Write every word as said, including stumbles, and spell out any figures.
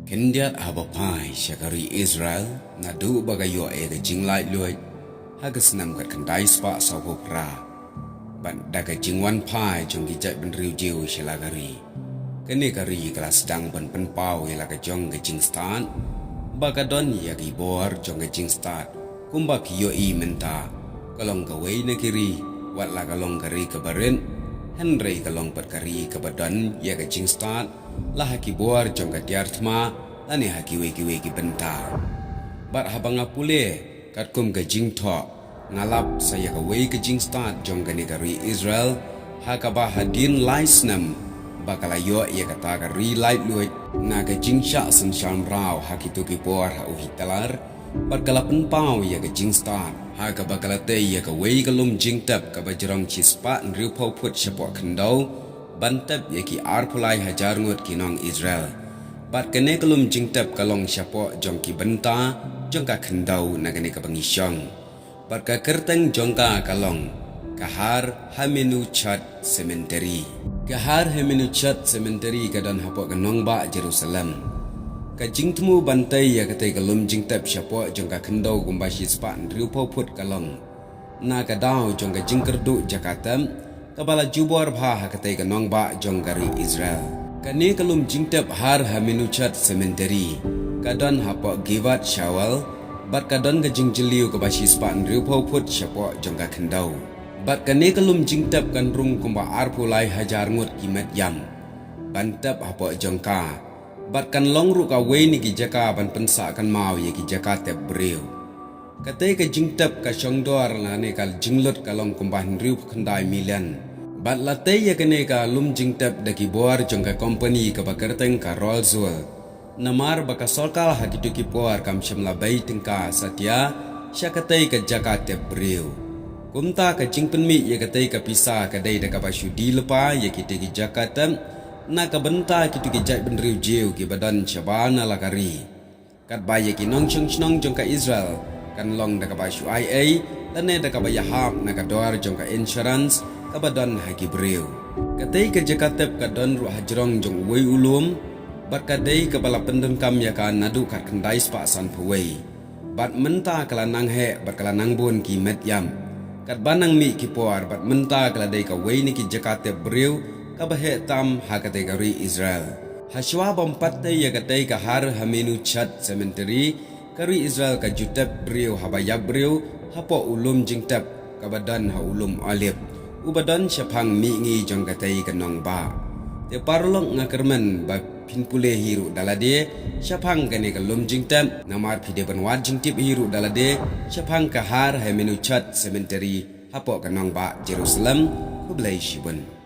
Khyndiat haba phai sha ka ri Israel, naduh ba ka ïoh ïa ka jinglaitluid ha ka snem khatkhyndai spah sawphew phra, bad da ka jingwan phai jong ki jaitbynriew Jiw sha la ka ri, kane ka ri ka la sdang ban pynpaw ïa la ka jong ka jingstad, ba ka don ïa ki bor jong ka jingstad kumba ki ïohi mynta. Ka long kawei na ki ri, wat la ka long ka ri kaba rit, hynrei ka long pat ka ri kaba don ïa ka jingstad, la ha ki bor jong ka tiar thma, lane ha kiwei kiwei ki bynta. Bad haba nga pule katkum ka jingthoh, nga lap sa ïa kawei ka jingstad jong kane ka ri Israel, ha kaba hadien lai snem ba ka la ïoh ïa kata ka ri laitluid na ka jingshah synshar mraw ha kito ki por ha u Hitler, bad ka la pynpaw ïa ka jingstad ha kaba ka la tei ïa kawei ka lum jingtep kaba jrong shispah hynriewphew phut shapoh khyndew, ban tep ïa ki arphew lai hajar ngut ki nong Israel. Bad kane ka lum jingtep ka long shapoh jong ki bynta jong ka khyndew na kane kaba ngi shong. Bad ka kyrteng jong ka ka long ka Har Hamenuchot Cemetery. Ka Har Hamenuchot Cemetery ka don hapoh ka nongbah Jerusalem. Ka jingthmu ban tei ïa katei ka lum jingtep shapoh jong ka khyndew kumba shispah hynriewphew phut ka long na ka daw jong ka jingkyrduh jaka tep kaba la jubor bha ha katei ka nongbah jong ka ri Israel. Kane ka lum jingtep Har Hamenuchot Cemetery ka don hapoh Givat Shaul, bad ka don ka jingjylliew kaba shispah hynriewphew phut shapoh jong ka khyndew. Bad kane ka lum jingtep kan rung kumba arphew lai hajar ngut ki met ïam ban tep hapoh jong ka, bad kan long ruh kawei na ki jaka ban pynsah kynmaw ïa ki jaka tep briew. Katei ka jingtep ka shongdor lane ka jinglut ka long kumba hynriewphew khyndai million. Bad la tei ïa kane ka lum jingtep da ki bor jong ka kompani kaba kyrteng ka Rolls-Royce. Namar ba ka sorkar ha kito ki por kam shym la bei tyngka satia sha katei ka jaka tep briew. Kumta ka jingpynmih ïa katei ka pisa ka dei da kaba shu die lypa ïa kitei ki jaka tep na ka bynta kito ki jaitbynriew Jiw kiba don shabar na la ka ri. Katba ïa ki nongshong shnong jong ka Israel kan long da kaba shu ai ei, lane da kaba ïahap na ka dor jong ka insurance kaba don ha ki briew. Katei ka jaka tep ka don ruh hajrong jong uwei u lum, bad ka dei kaba la pyndonkam ïa ka naduh khatkhyndai spah sanphew wei. Bad mynta ka la nang heh bad ka la nang bun ki met ïam. Katba nang mih ki por bad mynta ka la dei kawei na ki jaka tep briew kaba heh tam ha katei ka ri Israel. Hashwa bym pat tei ïa katei ka Har Hamenuchot Cemetery, ka ri Israel ka ju tep briew haba ïap briew hapoh u lum jingtep kaba don ha u lum Olib, uba don shaphang mihngi jong katei ka nongbah. Te paralok, nga kyrmen ba phin pule hi ruh da lade shaphang kane ka lum jingtep, namar phi dei ban wad jingtip hi ruh da lade shaphang ka Har Hamenuchot Cemetery hapoh ka nongbah Jerusalem. Khublei shibun.